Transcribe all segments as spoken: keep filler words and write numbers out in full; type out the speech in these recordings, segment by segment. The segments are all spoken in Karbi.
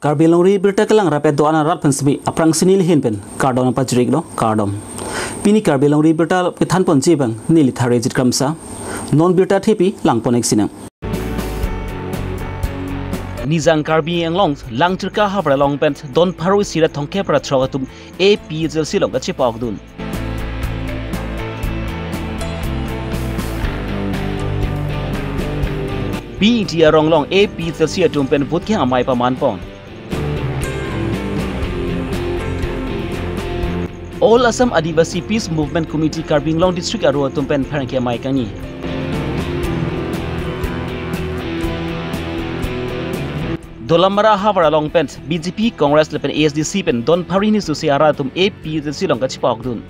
Karbi Longri Birta kelang rapet do-an arat pen semi aphrangsi neli ahin pen kardom pajir-iklo, kardom. Pini Karbi Longri Birta kethanponji abang neli Tharejit Kramsa. Non birta thepi langpon-ik sinang. Nijang Karbi Anglong Langchirka havar along pen don pharo isi ra thomkep ra throk atum A P H L C along kachepa-okdun. P T arong along A P H L C atum pen vote kehang amei pamanpon. All Assam Adivasi Peace Movement Committee Karbi Anglong District aro atum pen pherangke amei kangni. Dolamara havar along pen B J P, Congress lapen A S D C pen don pharo hini susi arat atum A P H L C along kachepa-okdun.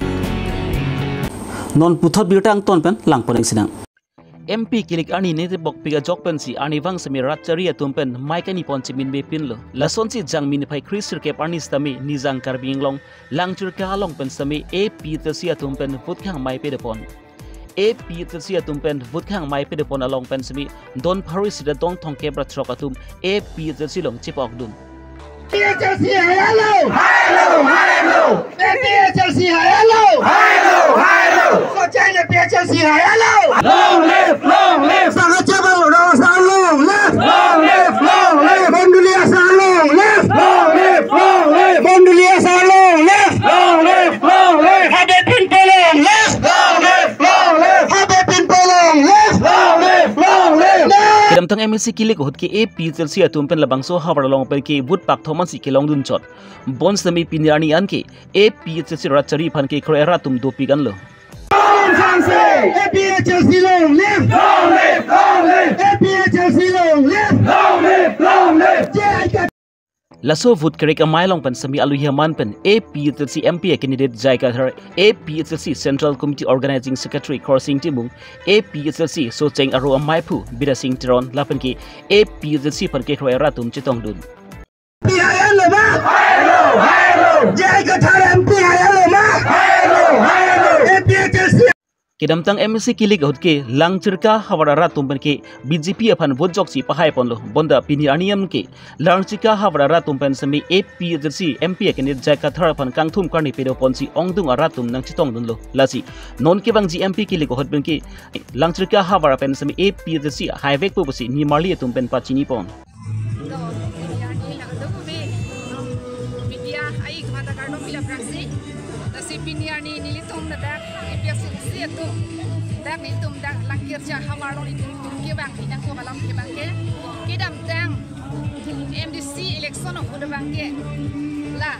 Non puthot birta angton pen langpon-ik sinang. M P kilik arni nete bokpik ajok pensi arnivang semi rat chari atum pen mei kangniponsi minbe pinlo. Lasonsi Jangmi niphai kre sirkep arni sitame Nijang Karbi Anglong Langchirka along pen semi A P H L C atum pen vote kehang amei pedepon. A P H L C atum pen vote kehang amei pedepon along pen semi don pharo isi ra don thomkep ra throk atum A P H L C along chepa-okdun. A P H L C hai alo! Hai alo, hai alo! A P H L C hai alo! Hai alo, hai alo! Socheng A P H L C hai alo! Long live, long live! Sangachebang Rong Asar long live! Long live, long live! Bonduli Asar long live! Long live, long live! Bonduli Asar long live! Long live, long live! Habe Pinpo long live! Long live, long live! Habe Pinpo long live! Long live, long live! Kedamtang M A C kilik ahut ke A P H L C atum pen labangso havar along pen ke vote pakthom ansi kelongdun chot. Bonsitame pini arni an ke A P H L C rat chari aphan ke kro-i arat atum dopik anlo. A P H L C long live! Long live! Long live! A P H L C long live! Long live! Long live! J I K. Laso vote kerek amei along pen semi aluhi aman pen A P H L C M P a candidate J I Kathar, A P H L C Central Committee Organizing Secretary Khorsing Timung, A P H L C Socheng aro ameiphu Bidya Sing Teron lapen ke A P H L C aphan ke kro-i arat atum chetongdun. M P hai alo ma? Hai alo, hai alo. J I Kathar M P hai alo ma? Hai alo, hai alo. A P H L C. Kedamtang M A C kilik ahut ke Langchirka havar arat atum pen ke B J P aphan vote ajoksi pahaiponlo. Bonta pini arni an ke Langchirka havar arat atum pen semi A P H L C M P a candidate J I Kathar aphan kangthum karni pedoponsi ongdung arat atum nangchetongdunlo. Lasi non kevangji M P kilik ahut pen ke Langchirka havar pen semi A P H L C haivekpo pusi nimarli atum pen pachinipon. To, pini arni la do be. Media ai kemata kardom pila praksi. Lasi pini arni nelitum ladak A P H L C atum, dak nelitum dak Langchirka havar along nelitum kevang, inang ko malam kevang ke. Kedamtang M D C election ahut abang ke la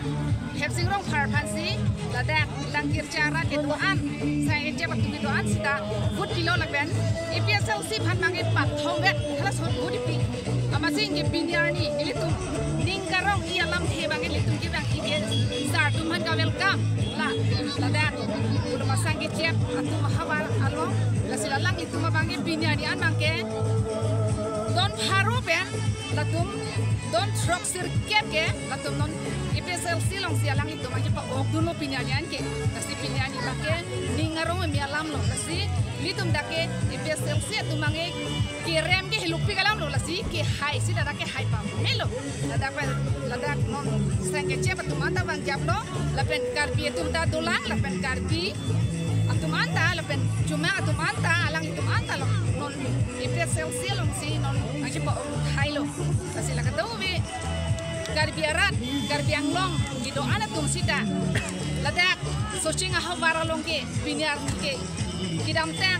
Hepsing Rongphar aphansi ladak Langchirka arat kedo-an, sangkechep atum kedo-an sita vote pilo lapen A P H L C aphan abang ke pathom vet, halason vote pi. Amatsi ke pini arni nelitum ning karong-i alamthe abang ke nelitum kevang-ik ke sar atum aphan ka welcome. La, ladak ulo masang kechep atum havar along, lasi la alanglitum abang ke pini arni an abang ke don pharo pen latum don throk sirkep ke latum non A P H L C alongsi alanglitum abang ke pa-okdunlo pini arni an ke. Lasi pini arni abang ke ning arong emi alamlo. Lasi nelitum dak ke A P H L C atum abang ke kerem ke hilukpik alamlo, lasi kehai si ladak kehai pamelo. Ladak pen, ladak non sangkechep atum anta vangjaplo, lapen Karbi atum ta dolang, lapen Karbi atum anta, lapen Chomang atum anta, alanglitum anta lo non A P H L C alongsi non nangchepa-ok thailo. Lasi la kadokave Karbi arat, Karbi Anglong kedo-an atum sita ladak Socheng ahavar along ke pini arni ke kedamtang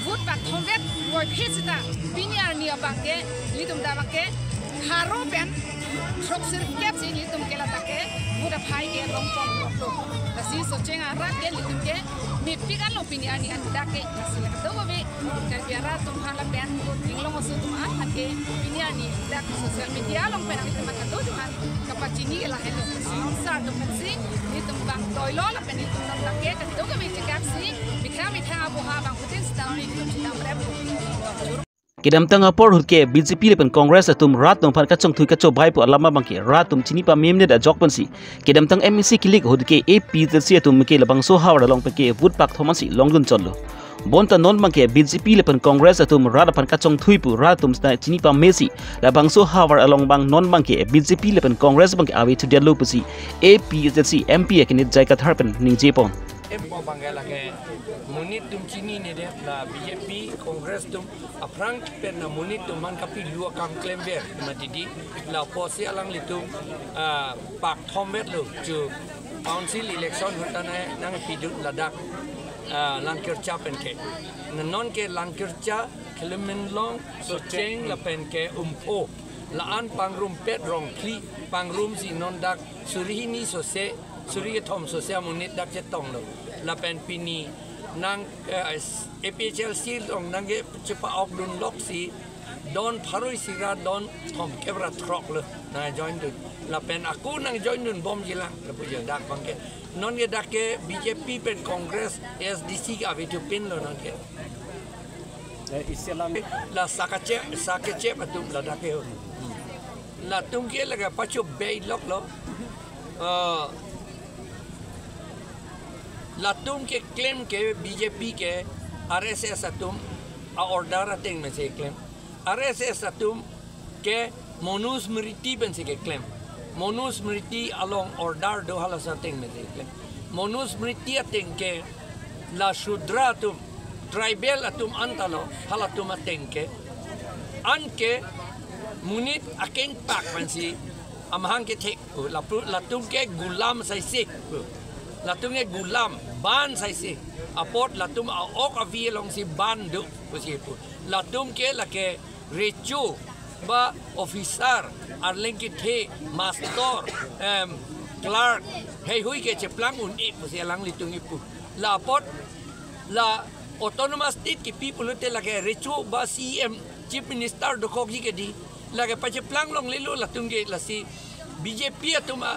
vote pathom vet voiphit sita pini arni abang ke nelitum dak abang ke pharo pen throk sirkep si nelitum ke ladak ke vote aphai ke longpon longlo. Lasi Socheng arat ke nelitum ke mepik anlo pini arni an dak ke. Lasi la kadokave Karbi arat atum aphan lapen inglong aso atum aphan ke pini arni dak social media along pen nelitum kadokave aphan kapachini ke lahelo. Lasi sar atum aphansi nelitum abang doilo lapen nelitum abang ke kadokave chekaksi methang methang aboha abang putin sita nelitum chedam rep. Kedamtang apor ahut ke B J P lapen Congress atum rat atum aphan kachongthui kachobai pu alam abang ke rat atum chini pamemnet ajok pensi kedamtang M A C kilik ahut ke A P H L C atum ke labangso havar along pen ke vote pakthom ansi longdun chotlo. Bonta non abangke B J P lapen Congress atum rat aphan kachongthui pu rat atum sita chini pamesi. Labangso havar along abang non abangke B J P lapen Congress abangke ave thudetlo pusi A P H L C M P akinit J I Kathar pen ningjepon. Em po abangke lake monit atum chinine det, la B J P, Congress atum aphrang pen la monit atum aphan kapilu akam klemver mati di, lapusi alanglitum, ah, pak thomvetlo chu council election ahut ta nangpidun ladak, ah, Langkircha pen ke. Non ke Langkircha, Khiliminlong, Socheng lapen ke Umpho, la-an pangrumpet rong phli pangrumsi non dak suri hini sose, suri kethom sose amonit dak chetonglo. Lapen pini nang, eh, A P H L C along nangkechepa-okdun loksi don pharo isi ra don thomkep ra throk lo nangjoindun. Lapen ako nangjoindun bomjilang lapu jo dak abangke. Non ke dak ke B J P pen Congress A S D C ke ave thupinlo non ke. Eh, isi alam. La sakachep, sakachep atum ladak ke ho. Latum ke lake pachobei loklo. Ah, latum keklem ke B J P ke R S S atum a-order ateng pensi keklem. R S S atum ke Manusmriti pensi keklem. Manusmriti along order do, halaso ateng pensi keklem. Manusmriti ateng ke la Shudra atum, tribal atum anta lo, halatum ateng ke. Anke monit akengpak pensi amahang kethek, lapu-, latum ke gulam saisi. Latum ke gulam, bond saisi. Apot latum a-ok avi alongsi bond do pusi pu. Latum ke lake recho ba officer, arleng kethe, master, em, clerk, heihui ke cheplang un-e pusi alanglitum kipu. La apot la autonomous state kipi pulote lake recho ba C E M, Chief Minister dokokji ke di, lake pacheplang longlelo latum ke. Lasi B J P atum a,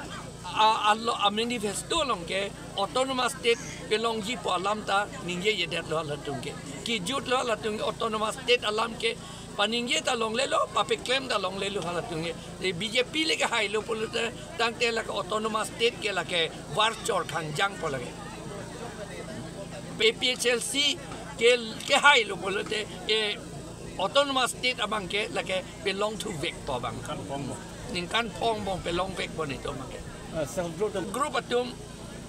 a, alo, a-manifesto along ke autonomous state pelongji pu alam ta ningjejedetlo latum ke. Kejutlo latum ke, autonomous state alam ke paningje ta longlelo, papeklem ta longlelo halatum ke. E, B J P le kehailo pulote tangte lake autonomous state ke lake varchor khangjang po lake. A P H L C ke, kehailo pulote, e, autonomous state abangke lake pelongthuvekpo abang. Ningkan phong bom. Ningkan phong bom pelongvekpo netum abangke. Ah, self group atum. Group atum,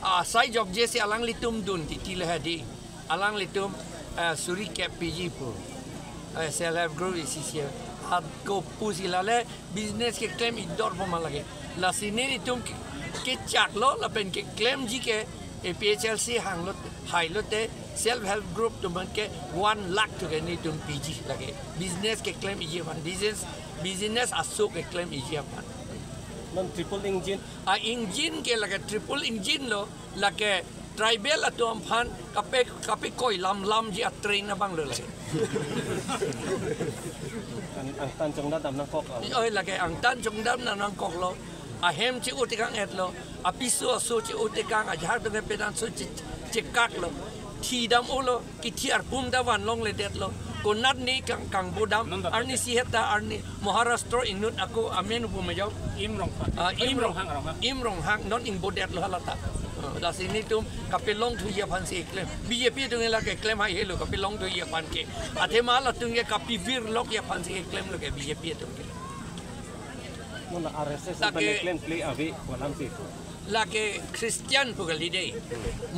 ah, sai jokje si alanglitum dun titi le hadi. Alanglitum, ah, suri kep piji pu. Ah, self help group isi si. Ako pusi lale business keklem idor po ma lake. Lasi nelitum ke, kechaklo lapen keklemji ke A P H L C hanglo, hailote self help group atum abangke one lakh to ke nelitum piji lake. Business keklem iji aphan, business, business aso keklem iji aphan. Non triple engine. A-engine ke lake triple engine lo, lake tribal atum aphan kape, kapekoi lamlamji a-train abang lo lake. Ang, angtan chongdam dam nangkok lo. Oi, lake angtan chongdam dam nangkoklo. Ahem che-o tekang-etlo. Apiso aso che-o tekang, ajahak atum ke penan so che, chekaklo. Thi dam-olo, kithi arpum ta van longledetlo. Konat ne kang, kangbo dam, non ta arnisi heta arni Maharashtra inut ako amen pu ma jo. Im Ronghang. Ah, Im Im Ronghang, Ronghang. Im Ronghang, non ingbodetlo halata. Ah, lasi nelitum kapelongthuji aphansi keklem. B J P atum ke lake keklem haihelo kapelongthuji aphan ke. Athema latum ke kapivirlokji aphansi keklemlo ke B J P atum ke. Mona R S S lake aphan keklem kle ave pu alamsi. Lake Christian pu kali dei.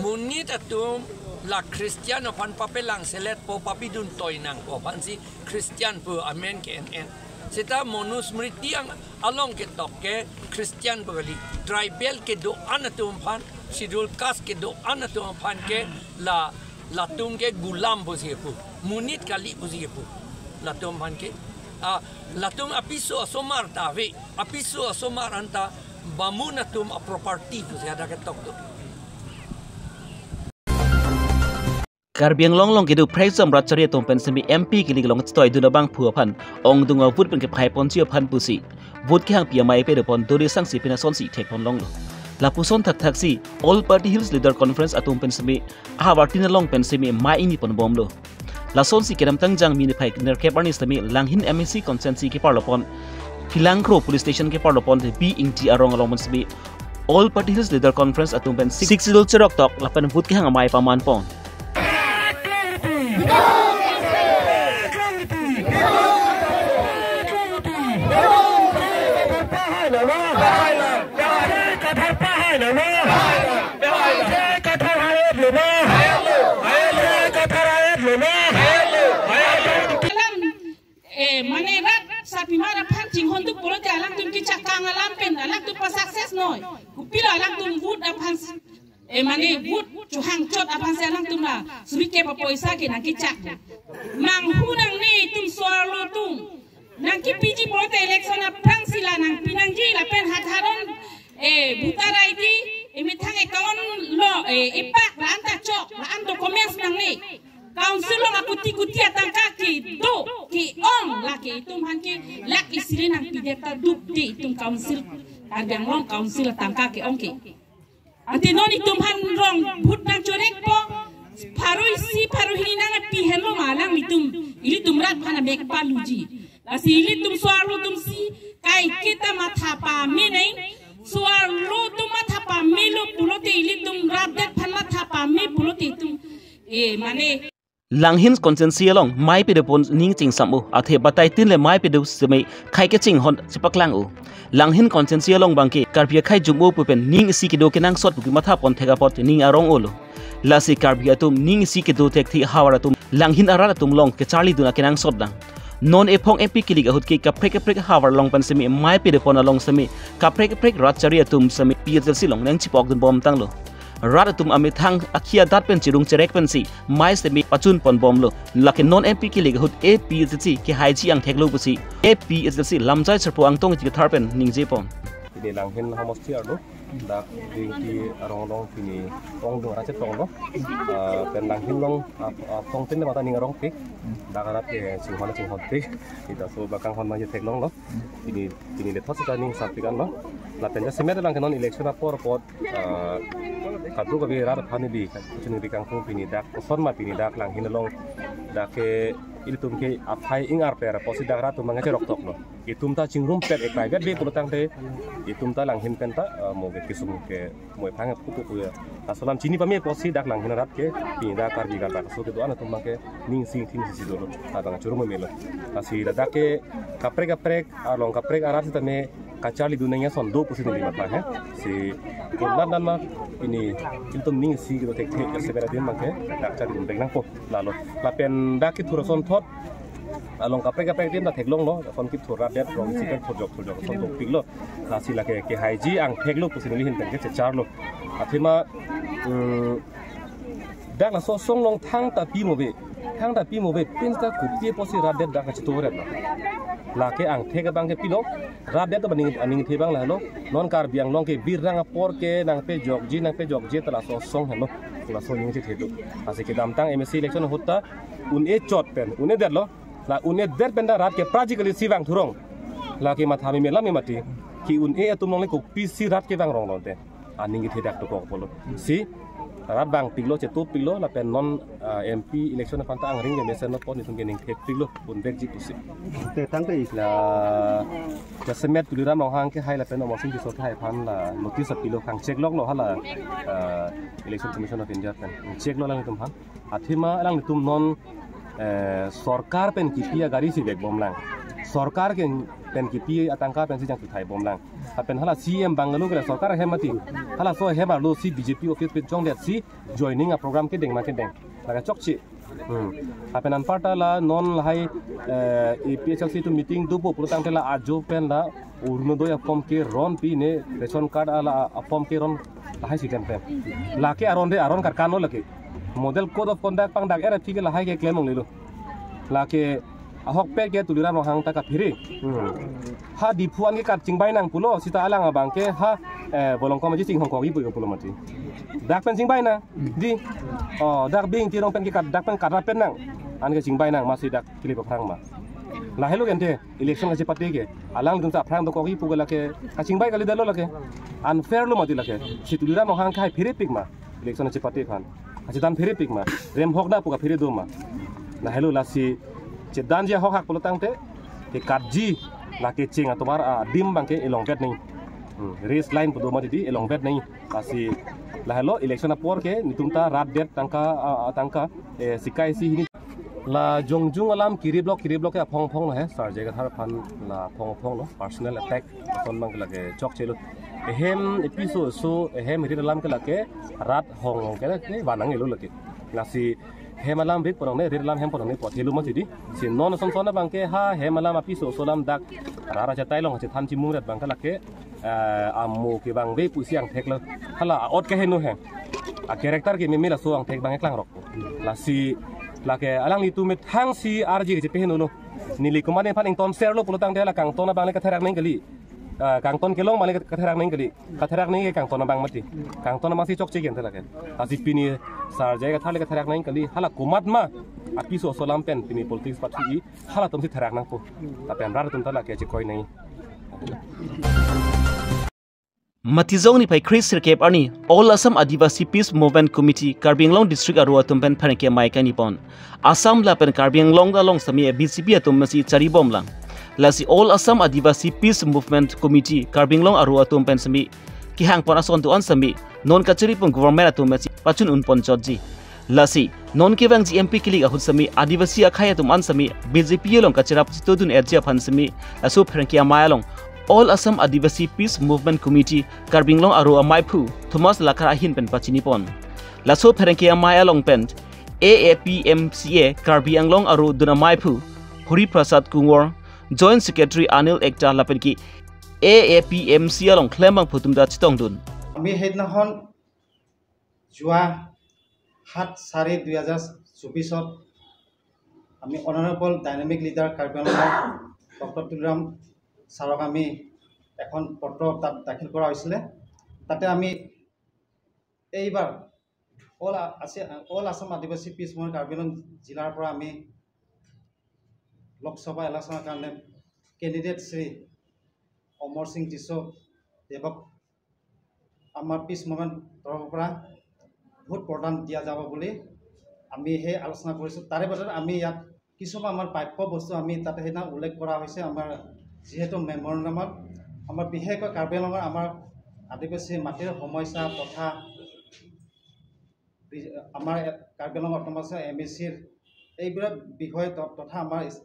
Monit atum la Christian aphan papelangseletpo, papidun toi nangpo aphansi Christian pu amen ke-en-en. Seta Manusmriti ang along ketok ke Christian pu kali. Tribal kedo-an atum aphan, schedule caste kedo-an atum aphan ke la, latum ke gulam pusi kepu. Monit kali pusi kepu. Latum aphan ke, ah, latum apiso asomar ta ave, apiso asomar anta bamun atum a-property pusi hadak ketok do. Karbi Anglong along kedo Phraicham Ratchari atum pen semi M P kili kelong chetoidun abangphu aphan ongdung a-vote pen kephaiponji aphan pusi vote kehangpi amei pedopon Dolly Sangsi pen asonsi thekponlonglo. Lapuson thakthaksi All Party Hills Leader Conference atum pen semi ahavar tin along pen semi mei ingniponbomlo. Lasonsi kedamtang Jangmi niphai nerkep arni semi Langhin M A C constituency keparlopon, Philangkro Police Station keparlopon B Ingti arong along pen semi All Party Hills Leader Conference atum pen Sixth Schedule cheroktok lapen vote kehang amei pamanpon. Alam, eh, mane rat sarpimar aphan chinghon duk pulote alangtum kechakang alam pen alangtum pa success noi. Kopilo alangtum vote aphan, eh, mane vote chohang chot aphan si alangtum la suri ke pa poisa ke nangkechak. Manghu nangne itum so-arlo atum. Nangkepiji pulote election aphrangsi la nangpi nangji lapen hadharon, eh, voter I D, eh, methang account lo, eh, epak la-an ta chok, la-an documents nangne. Council along akuti kuti atangka kedo ke-ong lake itum aphan ke lakh isi le nangpidet ta duk de itum council, Karbi Anglong council atangka ke-ong ke. Ante non itum aphan rong vote nangchorek po, pharo isi pharo hini nangpi henlo ma alanglitum, ilitum rat aphan amek paluji. Lasi ilitum so-arlo atum si kaiketa matha pame nang, so-arlo atum matha pamelo pulote ilitum rat det aphan matha pame pulote itum, eh, mane Langhin constituency along mei pado pon ning chingsam-o, athe batai tin le mei pado seme khei kechinghon chepaklang-o. Langhin constituency along abangke Karbi akhei jum-o pu pen ning isi kedo kenangsot pu kematha pon thek apot ning arong-olo. Lasi Karbi atum ning isi kedo thekthe ahavar atum Langhin arat atum along kecharlidun akenangsot dang. Non ephong M P kilik ahut ke kaprek kaprek ahavar along pen seme mei pado pon along seme kaprek kaprek rat chari atum seme P H L C along nangchipok dunbom tanglo. Rat atum amethang akhei adat pen chirung cherek pensi mei seme pachun ponbomlo. Lake non M P kilik ahut A P H L C kehaiji angtheklo pusi A P H L C lamjai sarpo Angtong Ingti Kathar pen ningje pon. Pini Langhin homosti arlo dak dingti arong along pini ongdung arachet tonglo. Ah, pen Langhin along, ah, ah, tong tin le mata ning arongpik. Dak arat ke chinghon chinghonpik. Ita so bakang hon manje theklonglo. Pini, pini le thot sita ning sampik anlo. Lapen jasemet abangke non election apor apot, ah, kadokave rat aphan ili kachiningri kangtung pini dak koson ma pini dak Langhin along dak ke ilitum ke aphai ingarpe ra pusi dak rat atum abangke cherok toklo. Itum ta chingrumpet ekai vet be pulo tangte itum ta Langhin pen ta, ah, mo ke kesung ke mo ephang pupu pu ya. Laso alam chini pame pusi dak Langhin arat ke pini dak Karbi Karta so kedo-an atum abangke ning sing thing si dolo. Abang churum melo. Lasi ladak ke kaprek kaprek along kaprek arat sitame kacharlidun nangji ason do pusi neli matha he. Si konat dan ma pini ilitum ning isi kedo thekthe jasemet adim abangke dak charlidun bek nangpo lalo. Lapen dak kethur asonthot along kaprek kaprek adim ta theklonglo, ason kethur rat det rong isi pen thurjok thurjok ason dopiklo. Lasi lake kehaiji angtheklo pusi neli ahin pen kechecharlo. Athema, mm, dak laso asong along thangta pi mo be, thangta pi mo be, pinta kopi pusi rat det dak kachito ret lo. Lake angthek abangke pilo, rat det to aning, aningthe abang lahelo, non Karbi Anglong ke birrang apor ke nangpejokji, nangpejokji ta laso asong helo, laso ningje thedo. Lasi kedamtang M A C election ahut ta un-e chot pen, un-e detlo, la un-e det pen ta rat ke practically si vang thurong. Lake matha meme lam mati, ke un-e atum along le kopisi rat kevang rong lote. Aning kethe dak dokok pulo. Si rat vangpiklo, chetopiklo, lapen non, ah, M P election aphan ta angring kemesen lo pon itum ke ning thepiklo, un-e detji pusi. Te tangte isi la jasemet Tuliram Ronghang kehai lapen Amarsing Tisso kehai aphan la notice apilo, kangchek loklo hala, ah, Election Commission of India pen. Cheklo alanglitum aphan. Athema alanglitum non, eh, sorkar pen kipi agari si vekbomlang. Sorkar ke pen kipi atangka pensi jangthu thaibomlang. Lapen hala C M bungalow ke la sorkar ahem mati. Halaso ahem arlo si B J P office pen chongdet si joining aprogram kedeng ma kedeng. Lake chokche. Hmm. Lapen anparta la non lahai, eh, A P H L C atum meeting dopo pulo tangte la ajo pen la Orunodoi aform keron pine ration card ala aform keron lahai si klem klem. Lake aron de aron karkan lo lake. Model code of conduct pangdak era phi ke lahai ke klem longlelo. Lake ahokpet ke Tuliram Ronghang ta kaphere. Hmm. Ha Diphu an kekat chingbai nang pulo sita alang abangke ha, eh, Volongkom aji chinghongkokji pu pulo mati. Dak pen chingbai nang. Di. Oh, dak Bey Ingti arong pen kekat dak pen kat ra pen nang. An ke chingbai nang masi dak kili aphrang ma. Lahelo kente election kachepate ke. Alanglitum ta aphrang dokokji pu ke lake kachingbai kali detlo lake. Unfair lo mati lake. Si Tuliram Ronghang kehai pherepik ma. Election chepate aphan. Kachedan pherepik ma. Remhok da pu kaphere do ma. Lahelo lasi chedanji ahok hak pulo tangte kekatji lake cheng atomar adim abangke elongvet nangji. Hmm. Race line pu do ma didi elongvet nangji. Lasi lahelo election apor ke netum ta rat det tangka, ah, ah, tangka, eh, sikai si hini. La jongjung alam kiri block kiri block ke aphong aphong lo he, Sir J I Kathar aphan la aphong aphong lo, personal attack ason abang ke lake chokche lo. Ehem episo so ehem rit alam ke lake rat hong ke lake vanang elo lake. Lasi hem alam rit ponong ne, rit alam hem ponong ne, pothelo mati di. Si non ason son abang ke ha hem alam apiso so alam dak rat achatai along chethan chimung rat abang ke lake, eh, amo ke abang ve pusi angthek lo. Hala ot ke heno he. A character ke meme laso angthek abang ke klangrok. Lasi lake alanglitum methang si arji ke chepe heno lo. Neli komat aphan ington ser lo pulotangte la kangton abang le katherak nang kali. Ah, kangton kelong abang le katherak nang kali. Katherak nang ke kangton abang mati. Kangton abang si chokche ke ante lake. Lasi pini Sir J I Kathar le katherak nang kali. Hala komat ma apiso so alam pen pini politics party i halatum si therak nangpo. Lapen rat atum ta lake chekoi nang. Matijong niphai kre sirkep arni All Assam Adivasi Peace Movement Committee Karbi Anglong District Aru atum pen pherangke amei kangni pon. Assam lapen Karbi Anglong along sitame B J P atum masi chari bomlang. Lasi All Assam Adivasi Peace Movement Committee Karbi Anglong Aru atum pen sitame kehang pon ason do-an sitame non kachari pon government atum masi pachun un pon jotji. Lasi non kevangji M P kilik ahut sitame Adivasi akhei atum an sitame B J P along kacherap chitodun erji aphan sitame laso pherangke amei along All Assam Adivasi Peace Movement Committee Karbi Anglong Aru ameiphu Thomas Lakhar ahin pen pachini pon. Laso pherangke amei along pen A A P M C A Karbi Anglong Aru dun ameiphu Hari Prasad Kungwor, Joint Secretary Anil Ekta lapen ke A A P M C A along klembangphu atum ta chetongdun. আমি সেইদিনাখন যোৱা সাত চাৰি দুই হাজাৰ চৌবিছত আমি honourable dynamic leader Karbi আংলঙৰ ডক্টৰ তুলিৰাম ছাৰক আমি এখন পত্ৰ তাত দাখিল কৰা হৈছিলে। তাতে আমি এইবাৰ অল আ-, আছে, অল আছাম আদিবাসী পিছ মুভমেণ্ট কাৰ্বি আংলং জিলাৰ পৰা আমি লোকসভা ইলেকশ্যনৰ কাৰণে কেণ্ডিডেট শ্ৰী অমৰ সিং টিছ দেৱক আমাৰ পিছ মুভমেণ্ট তৰফৰ পৰা ভোট প্ৰদান দিয়া যাব বুলি আমি সেই আলোচনা কৰিছোঁ। তাৰে পাছত আমি ইয়াত কিছুমান আমাৰ প্ৰাপ্য বস্তু আমি তাতে সেইদিনা উল্লেখ কৰা হৈছে। আমাৰ যিহেতু মেমৰেণ্ডামত আমাৰ বিশেষকৈ কাৰ্বি আংলঙৰ আমাৰ আদিবাসী মাটিৰ সমস্যা তথা বি-, আমাৰ কাৰ্বি আংলং অট'নমাছ এম এ চিৰ এইবিলাক বিষয়ে ত-, তথা আমাৰ ইছ-,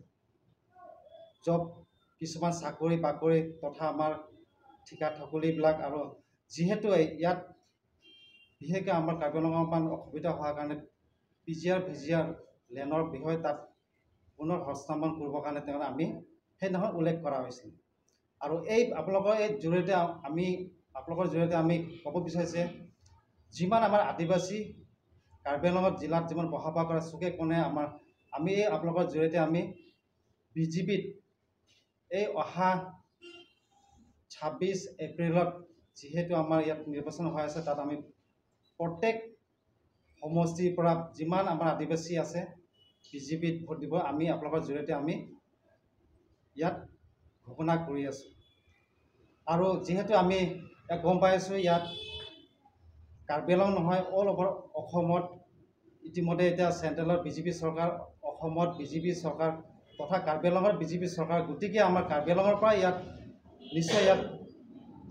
জব কিছুমান চাকৰি বাকৰি তথা আমাৰ ঠিকা থকলিবিলাক আৰু যিহেতু ইয়াত বিশেষকৈ আমাৰ কাৰ্বি আংলঙৰ অকণমান অসুবিধা হোৱাৰ কাৰণে পি জি আৰ ভি জি আৰ লেণ্ডৰ বিষয়ে তাত পুনৰ হস্তান্তৰ কৰিবৰ কাৰণে তেওঁলোকে আমি সেইদিনাখন উল্লেখ কৰা হৈছিল। আৰু এই আপোনালোকৰ এই জৰিয়তে আ-, আমি আপোনালোকৰ জৰিয়তে আমি ক'ব বিচাৰিছে যিমান আমাৰ আদিবাসী কাৰ্বি আংলঙত জিলাত যিমান বসবাস কৰে চুকে কোণে আমাৰ আমি এই আপোনালোকৰ জৰিয়তে আমি বি জে পিত এই অহা ছাব্বিছ এপ্ৰিলত যিহেতু আমাৰ ইয়াত নিৰ্বাচন হৈ আছে, তাত আমি প্ৰত্যেক সমষ্টিৰ পৰা যিমান আমাৰ আদিবাসী আছে বি জে পিত ভোট দিব, আমি আপোনালোকৰ জৰিয়তে আমি ইয়াত ঘোষণা কৰি আছোঁ। আৰু যিহেতু আমি ইয়াত গম পাই আছোঁ, ইয়াত কাৰ্বি আংলং নহয়, অল অভাৰ অসমত ইতিমধ্যে এতিয়া চেণ্ট্ৰেলৰ বি জে পি চৰকাৰ, অসমত বি জে পি চৰকাৰ তথা কাৰ্বি আংলঙত বি জে পি চৰকাৰ, গতিকে আমাৰ কাৰ্বি আংলঙৰ পৰা ইয়াত নিশ্চয় ইয়াত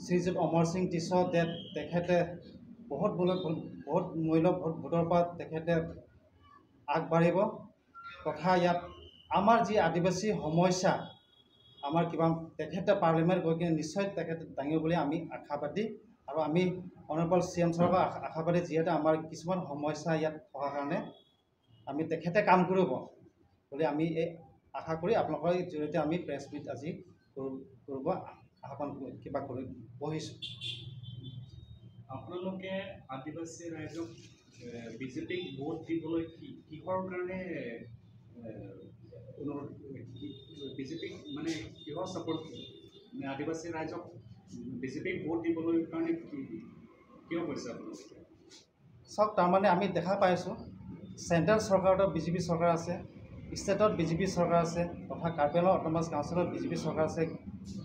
শ্ৰীযুত অমৰ সিং টিছ দে-, তেখেতে বহুত মূল্য, বহুত মূল্য ভোট, ভোটৰ পৰা তেখেতে আগবাঢ়িব তথা ইয়াত আমাৰ যি আদিবাসী সমস্যা আমাৰ কিবা তেখেতে পাৰ্লিমেণ্ট গৈ কিনে নিশ্চয় তেখেতে দাঙিব বুলি আমি আশাবাদী। আৰু আমি অনাৰেবল চি এম ছাৰক আশা-, আশাবাদী, যিহেতু আমাৰ কিছুমান সমস্যা ইয়াত থকাৰ কাৰণে আমি তেখেতে কাম কৰিব বুলি আমি এই আশা কৰি আপোনালোকৰ জৰিয়তে আমি প্ৰেছ মিট আজি কৰো-, কৰিব আহ্বান কৰি, কিবা কৰি বহিছোঁ। আপোনালোকে আদিবাসী ৰাইজক, এ, বি জে পিক ভোট দিবলৈ কি, কিহৰ কাৰণে, এ, অনুৰোধ, কি, বি জে পিক মানে কিহৰ ছাপোৰ্ট, মানে আদিবাসী ৰাইজক বি জে পিক ভোট দিবলৈ কাৰণে কি, কিয় কৈছে আপোনালোকে? চাওক, তাৰমানে আমি দেখা পাইছোঁ, চেণ্ট্ৰেল চৰকাৰতো বি জে পি চৰকাৰ আছে, ষ্টেটত বি জে পি চৰকাৰ আছে, তথা কাৰ্বি আংলং অট'নমাছ কাউন্সিলত বি জে পি চৰকাৰ আছে।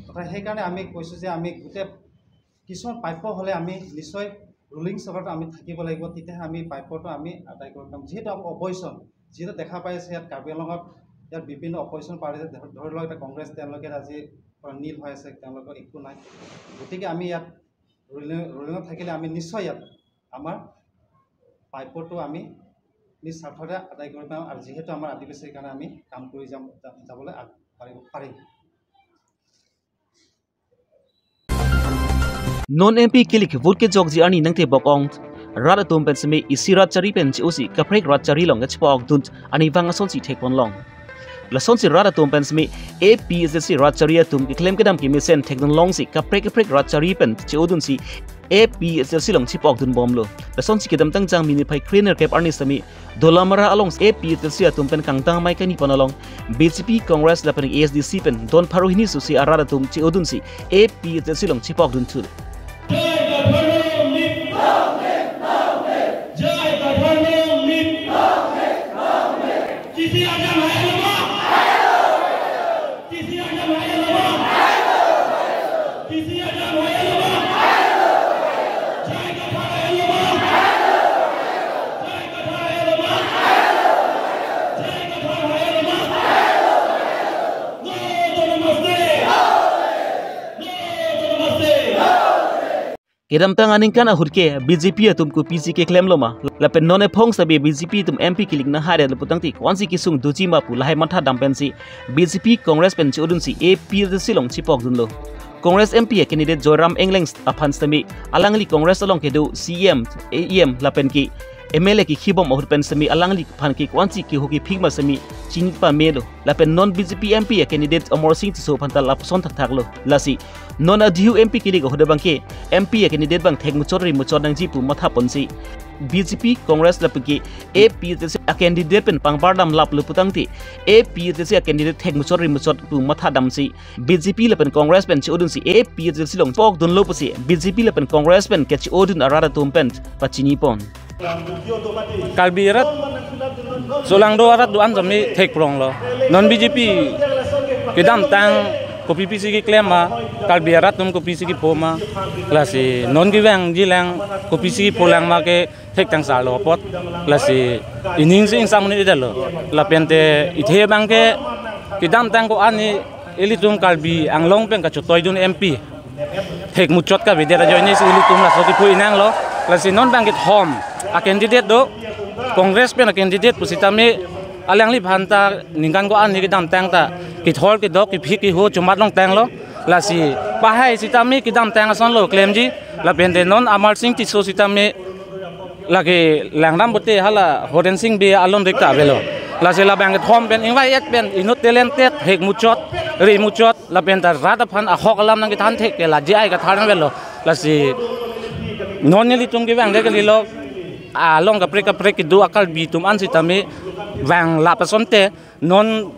তথা সেইকাৰণে আমি কৈছোঁ যে আমি গোটেই কিছুমান প্ৰাপ্য হ'লে আমি নিশ্চয় ৰুলিং চৰকাৰত আমি থাকিব লাগিব, তেতিয়াহে আমি প্ৰাপ্যটো আমি আদায় কৰিব পাৰিম। যিহেতু আমাৰ অপজিশ্যন, যিহেতু দেখা পাই আছে ইয়াত কাৰ্বি আংলঙত ইয়াত বিভিন্ন অপজিশ্যন পাৰ্টি আছে, ধৰি, ধৰি লওক এতিয়া কংগ্ৰেছ, তেওঁলোকে আজি পৰা নীল হৈ আছে, তেওঁলোকৰ একো নাই। গতিকে আমি ইয়াত ৰুলিং, ৰুলিঙত থাকিলে আমি নিশ্চয় ইয়াত আমাৰ প্ৰাপ্যটো আমি নিজ স্বাৰ্থতে আদায় কৰি পাম আৰু যিহেতু আমাৰ আদিবাসীৰ কাৰণে আমি কাম কৰি যাম, যাবলৈ আগবাঢ়িব পাৰিম। Non M P kilik vote kejokji arni nangtebok ong. Rat atum pen seme isi rat chari pen che-osi kaprek rat chari along kachepokdun arnivang asonsi thekponlong. Lasonsi rat atum pen seme A P H L C rat chari atum keklem kedam kemesen thekdunlongsi kaprek kaprek rat chari pen che-odunsi A P H L C along chepokdunbomlo. Lasonsi kedamtang Jangmi niphai krenerkep arni seme Dolamara along A P H L C atum pen kangtang amei kani pon along B J P, Congress lapen A S D C pen don pharo hini susi arat atum che-odunsi A P H L C along chepokdunthu. Kedamtang aningkan ahut ke B J P atum kopisi keklemloma, lapen non ephong sabi B J P atum M P kilik nanghaidetlo putangte ko-ansi kesung doji ma pu lahai mathadam pensi B J P, Congress pen che-odunsi A P H L C along chepokdunlo. Congress M P a candidate Joyram Engleng aphan sitame alangli Congress along kedo C E M, A E M lapen ke M L A kekhibom ahut pen sitame alangliphan ke ko-ansi keho kephik ma sitame chini pamelo. Lapen non B J P M P a candidate Amarsing Tisso aphan ta lapuson thakthaklo. Lasi non adihu M P kilik ahut abangke M P a candidate abang thekmuchot rimuchot nangji pu mathaponsi B J P, Congress lapen ke A P H L C a candidate pen pangpardam laplo putangte A P H L C a candidate thekmuchot rimuchot pu mathadamsi B J P lapen Congress pen che-odunsi A P H L C along pokdunlo pusi B J P lapen Congress pen keche-odun arat atum pen pachinipon. Karbi arat, solangdo arat do-an jami thekpronglo. Non B J P kedamtang kopipisi keklem ma, Karbi arat atum kopisi kepo ma, lasi non kevangjilang kopisi kepolang ma ke thektangsarlo apot, lasi ining si ingsam ni idalo. Lapente ithe abangke kedamtang ko-an ni ilitum Karbi Anglong pen kachotoidun M P thekmuchot kavedet ajoinesi ilitum laso kepu inanglo. Lasi non abangke thom a candidate do, Congress pen a candidate pusitame alangliphan ta ningkan ko-an ni kedamtang ta kethor kedok kephik keho chomat longtanglo. Lasi pahai sitame kedamtang asonlo klemji, lapente non Amarsing Tisso sitame lake langdam pute hala Horensing Bey alon dik ta avelo. Lasi labang kethom pen ingvai-et pen inut talented, thekmuchot, rimuchot, lapenta rat aphan ahok alam nangkethan thek ke la J I Kathar nangvelo. Lasi non nelitum kevangdet kalilo, along kaprek kaprek kedo a-Karbi atum an sitame vang lap asonte non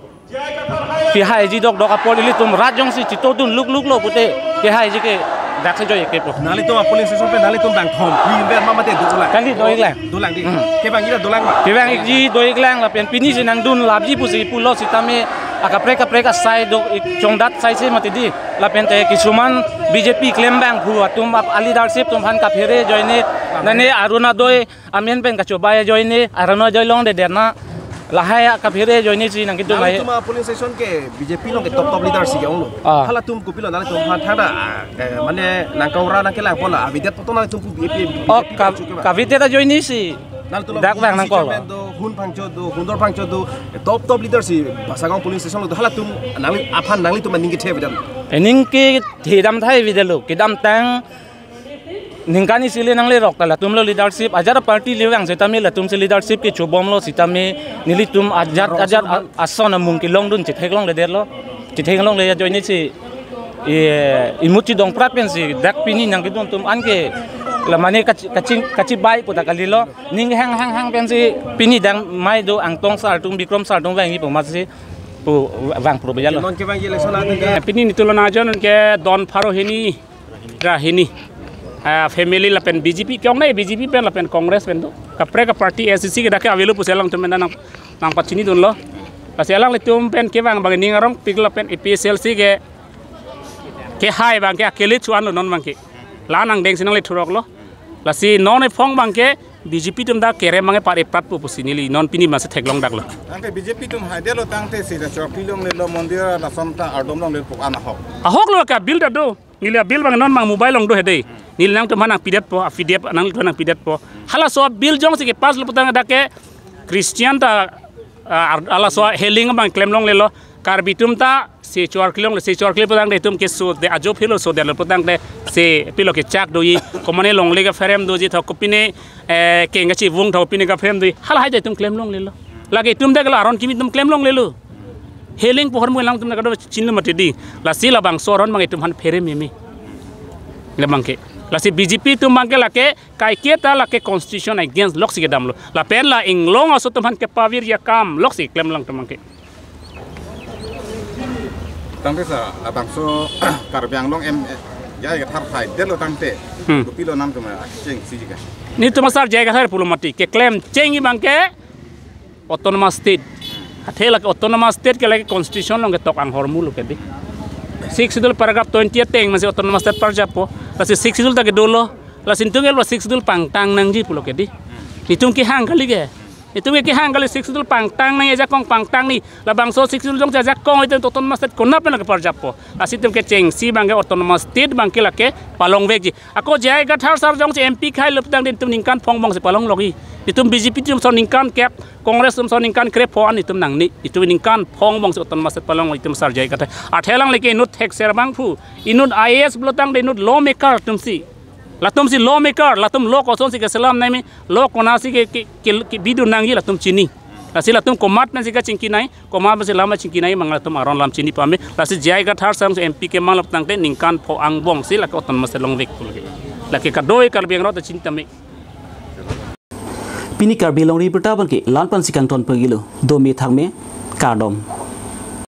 kehaiji dokdok apot ilitum rat jongsi chitodun lukluklo pute kehaiji ke dak se joi kepo. Nanglitum a-polling station pen nanglitum bang thom, pi ber ma mate dolang. Kali doiklang. Dolang di. Hmm. Kevangji la dolang ma? Kevangji doiklang lapen pini si nangdun lapji pusi pulo sitame akaprek kaprek asai do ik chongdat saise mati di. Lapente kisuman B J P klembang phu atum ap a-leadership atum aphan kaphere ajoine, nane Arunodoi amen pen kachobai ajoine, Arunodoi longde derna lahai kaphere ajoinesi nangkedun lahai. Nanglitum a-polling station ke B J P along ke top top leader si ke-onglo. Ah. Halatum kopilo nanglitum aphan thangta, ah, eh, mane nangkaura nangkelangponlo, avedetpo to nanglitum pu B J P, Oh, B J P ka-, kachu ke ba? Kavedet ajoinesi. Nanglitum dak along bang nangkol. Chairman do, Hun Phangcho do, Hundor Phangcho do, top top leader si Basagaon polling station along do, halatum nangli aphan nanglitum aning kethe avedetlo. Aning kethedam thai avedetlo, kedamtang ningkan isi le nanglerok ta latumlo leadership, ajat party le vang sitame latumsi leadership kechobomlo sitame nelitum ajat ajat a-, ason amung kelongdun chetheklongledetlo. Chetheklongle ajoinesi, eh, imut chidongprat pensi dak pini nangkedun atum anke la mane kachi-, kaching-, kachibai pu ta kalilo. Ning hang hang hang pensi pini dang mai do Angtong sar atum, Bikrom sar atum vangji pu masi pu vang pro bejalo. Non kevangji election ante ke. Pini nitulo najon ke don pharo hini ra hini. Ah, family lapen B J P, ke-ongnei B J P pen lapen Congress pen do. Kaprek a-party A S D C ke dak ke avelo pusi alangtum pen nang, nangpachinidunlo. Lasi alanglitum pen kevang abang ning arongpik lapen A P H L C ke, kehai abangke akele chuanlo non abangke. La nangdengsi nanglethuroklo. Lasi non ephong abangke B J P atum dak kerem abangke par eprat pu pusi neli non pini masi theklongdaklo. Tangte B J P atum haidetlo tangte si la chokpi longlelo, mondir lason ta ardom longle pu an ahok. Ahoklo ke bill ta do. Neli a-bill abang non abang mobile along do hedi. Neli nangtum aphan nangpidetpo, a-P D F nangtum aphan nangpidetpo. Halaso a-bill jongsi kepasslo putangte dak ke Christian ta, ah, ar-, laso healing abang klem longlelo. Karbi atum ta se chor klong le, se chor kle putangte itum ke so de ajo philo so de lo putangte se pilo kechak doji, komane longle kapherem doji, thok kopine, eh, keng kachivung thok kopine kapherem doji. Halahai ta itum klem longlelo. Lake itum ta ke la aron kimi itum klem longlelo. Healing pohor mo lang atum ta kado chinilo mati dei. Lasi labangso aron abang itum aphan phere meme. Labang ke. Lasi B J P atum abang ke lake kaike ta lake constitution against loksi kedamlo. Lapen la inglong aso atum aphan kepavir akam loksi klem lang atum abang ke. Tangte sir, labangso Karbi Anglong M, J I Kathar saidetlo tangte. Hmm. Kopilo nangtum kechengsi ji ke? Netum sir J I Kathar pulo mati keklem chengji abang ke autonomous state. Athe lake autonomous state ke lake constitution along ketok anghormu lo ke dei. Sixth Schedule paragraph twenty ateng amatsi autonomous state parjappo. Lasi Sixth Schedule ta kedolo. Lasi netum ke lo Sixth Schedule pangtang nangji pulo ke dei. Netum kehang kali ke. Netum ke kehang kali Sixth Schedule pangtang nangji, ajakong pangtang nangji. Labangso Sixth Schedule jongsi ajakong itum autonomous state konat pen lake parjappo. Lasi netum kechengsi abang ke autonomous state abang ke lake palongvekji. Ako J I Kathar sir jongsi M P khailo putangte netum ningkan phongo angbongsi palonglokji. Netum B J P atum so ningkan kep, Congress atum so ningkan krepho an netum nangne. Netum ningkan phongo angbongsi autonomous state palonglok netum sir J I Kathar. Athe lang lake inut thekser abangphu, inut I A S pulo tangte inut lawmaker atumsi. Latumsi lawmaker, latum law kosonsi keselam nangji, law konatsi ke, ke, ke, kebidun nangji latum chini. Lasi latum komat pensi kachingki nangji, komat pensi lam chingki nangji abang latum aron alam chini pame. Lasi J I Kathar sir M P kemanglo putangte ningkan phongo angbongsi lake autonomous state longvek pulo ke. Lake kadokave Karbi Anglong ta chini tame. Pini Karbi Longri Abirta abang ke la-an pensi kangton pagilo. Dome thakme, kardom.